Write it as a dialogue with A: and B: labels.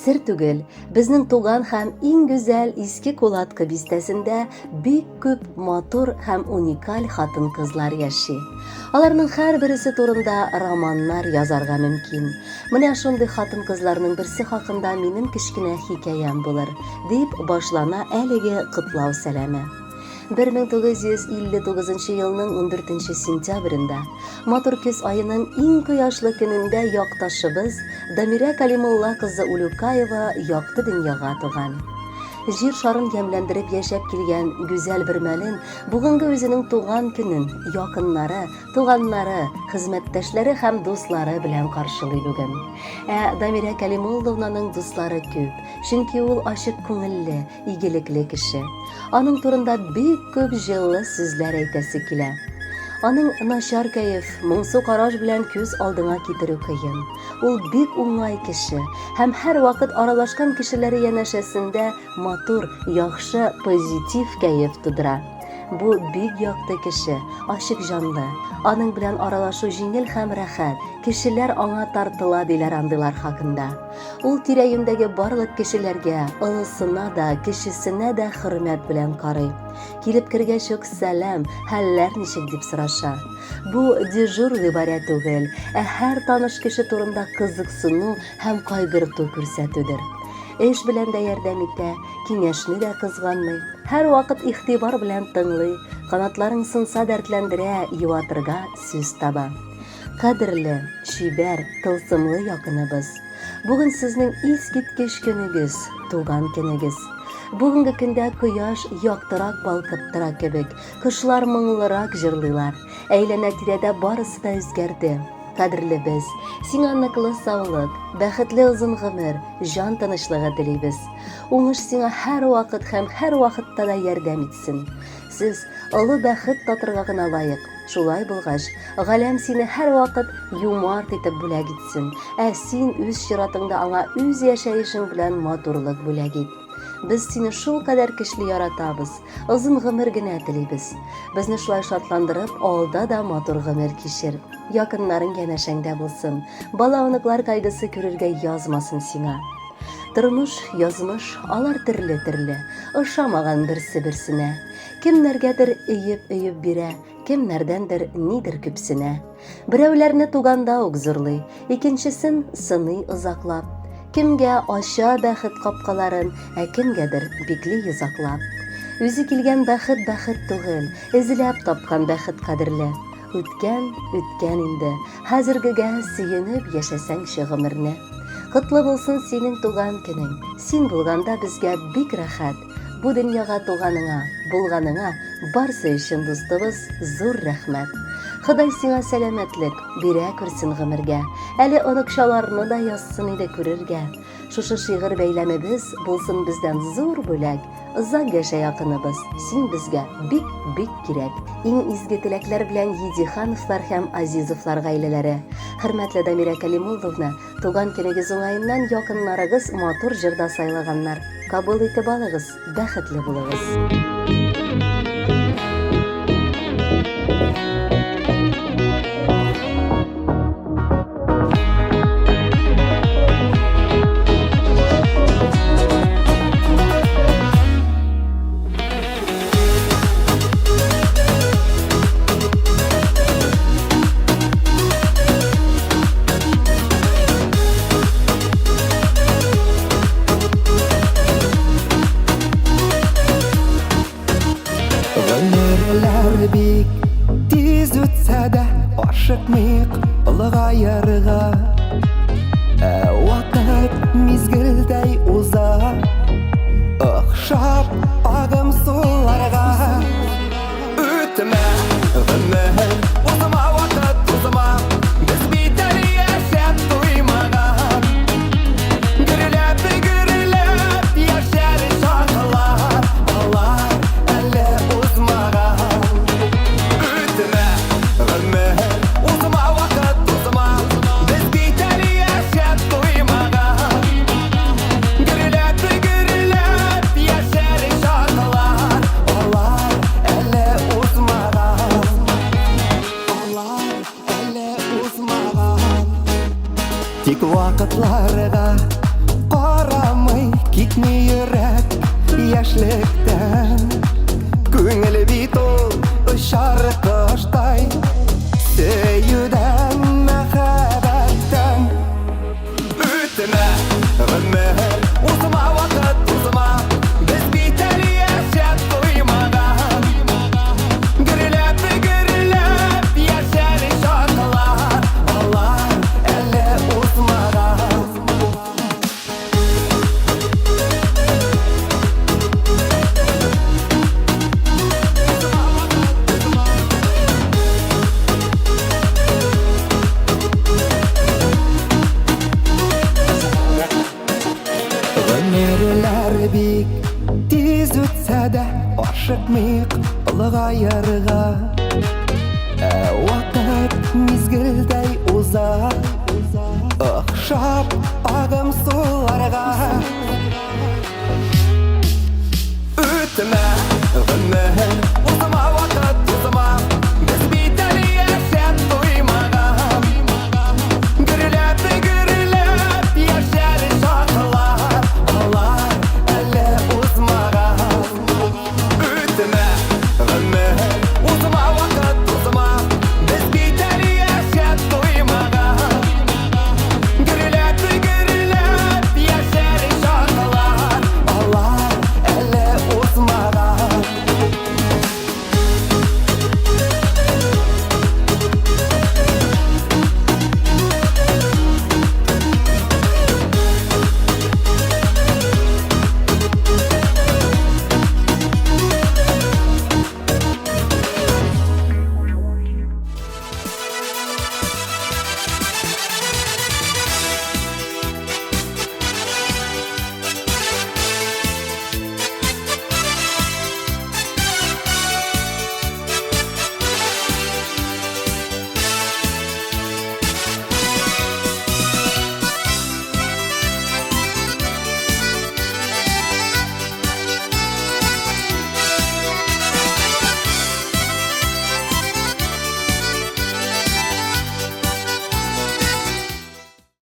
A: Сер түгел, безнең туган һәм иң гүзәл Иске Кулаткы бистәсендә бик күп матур һәм уникаль хатын-кызлар яши. Аларның һәрбересе турында романнар язарга мөмкин. Менә шундый хатын-кызларның берсе хакында минем кечкенә хикәям булыр, дип башлана әлеге котлау сәламе. 1959 елның 14 сентябрендә, матур көз аеның иң кояшлы көнендә якташыбыз Дамирә Калимулла кызы Улюкаева якты дөньяга туган. Җир шарын ямьләндереп яшәп килгән гүзәл бер мәлен бүгенге үзенең туган көнен якыннары, туганнары, хезмәттәшләре һәм дуслары белән каршылый бүген. Ә Дамирә Калимулловнаның дуслары күп, чөнки ул ачык күңелле, игелекле кеше. Аның турында бик күп җылы сүзләр әйтәсе килә. Аның начар кәеф, моңсу караш белән күз алдыңа китерү кыен. Ул бик уңай кеше һәм һәрвакыт аралашкан кешеләре янәшәсендә матур, яхшы, позитив кәеф тудыра. Бу бик якты кеше, ачык җанлы. Аның белән аралашу җиңел һәм рәхәт, кешеләр аңа тартыла диләр андыйлар хакында. Ул тирә-юньдәге барлык кешеләргә, олысына да, кечесенә дә хөрмәт белән карый. Килеп кергәч үк сәлам, хәлләр ничек дип сораша. Бу дежур гыйбарә түгел, ә һәр таныш кеше турында кызыксыну һәм кайгырту күрсәтүдер. Эш белән дә ярдәм итә, киңәшне дә кызганмый. Һәрвакыт игътибар белән тыңлый, канатларың сынса дәртләндерә, юатырга сүз таба. Кадерле, чибәр, тылсымлы якыныбыз! Бүген сезнең искиткеч көнегез, туган көнегез. Бүгенге көндә кояш яктырак балкып тора кебек, кошлар моңлырак җырлыйлар. Әйләнә-тирәдә барысы да үзгәрде. Кадерлебез, сиңа ныклы саулык, бәхетле озын гомер, җан тынычлыгы телибез. Уңыш сиңа һәрвакыт һәм һәрвакытта да ярдәм итсен. Сез олы бәхет татырга гына лаек. Шулай булгач, галәм сине һәрвакыт юмарт итеп бүләк итсен, ә син үз чиратыңда аңа үз яшәешең белән матурлык бүләк ит. Без сине шулкадәр көчле яратабыз, озын гомер генә телибез. Безне шулай шатландырып, алда да матур гомер кичер. Якыннарың янәшәңдә булсын, бала-оныклар кайгысы күрергә язмасын сиңа. Тормыш, язмыш, алар төрле-төрле, ошамаган берсе-берсенә. Кемнәргәдер өеп-өеп бирә, кемнәрдәндер нидер күпсенә. Берәүләрне туганда ук зурлый, икенчесен сыный озаклап. Кемгә ача бәхет капкаларын, ә кемгәдер бикли йозаклап. Үзе килгән бәхет бәхет түгел, эзләп тапкан бәхет кадерле. Үткән, үткән инде, хәзергегә сөенеп яшәсәңче гомерне. Котлы булсын синең туган көнең, син булганда безгә бик рәхәт. Бу дөньяга туганыңа, булганыңа барсы өчен дустыбыз зур рәхмәт. Ходай сиңа сәламәтлек бирә күрсен гомергә. Әле оныкчаларны да язсын иде күрергә. Шушы шигырь бәйләмебез булсын бездән зур бүләк. Озак яшә якыныбыз, син безгә бик, бик кирәк. Иң изге теләкләр белән Едихановлар һәм Азизовлар гаиләләре. Хөрмәтле Дамирә Калимулловна, Туган көнегез уңаеннан якыннарыгыз матур җыр да сайлаганнар. Кабул итеп алыгыз, бәхетле булыгыз.
B: Гомерләр бик тиз үтсә дә, ашыкмыйк олыгаерга. Ә вакыт мизгелдәй уза, охшап агым суларга. Үтмә, гомер, узма вакыт, узма. Без бит әле яшәп туймаган. Гөрләп, гөрләп яшәр чаклар, алар әле узмаган. Үтмә, гомер, узма вакыт, узма. Без бит әле яшәп туймаган. Гөрләп, гөрләп яшәр чаклар, алар әле узмаган. Алар әле узмаган. Тик вакытларга кара. Китми йөрәк яшьлектән. Күңел бит ул очар коштай, Сөюдән, мәхәббәттән. Үтмә, гомер, узма вакыт, узма. Без бит әле яшәп туймаган. Гөрләп, гөрләп яшәр чаклар, алар әле узмаган. Гомерләр бик тиз үтсә дә, ашыкмыйк олыгаерга.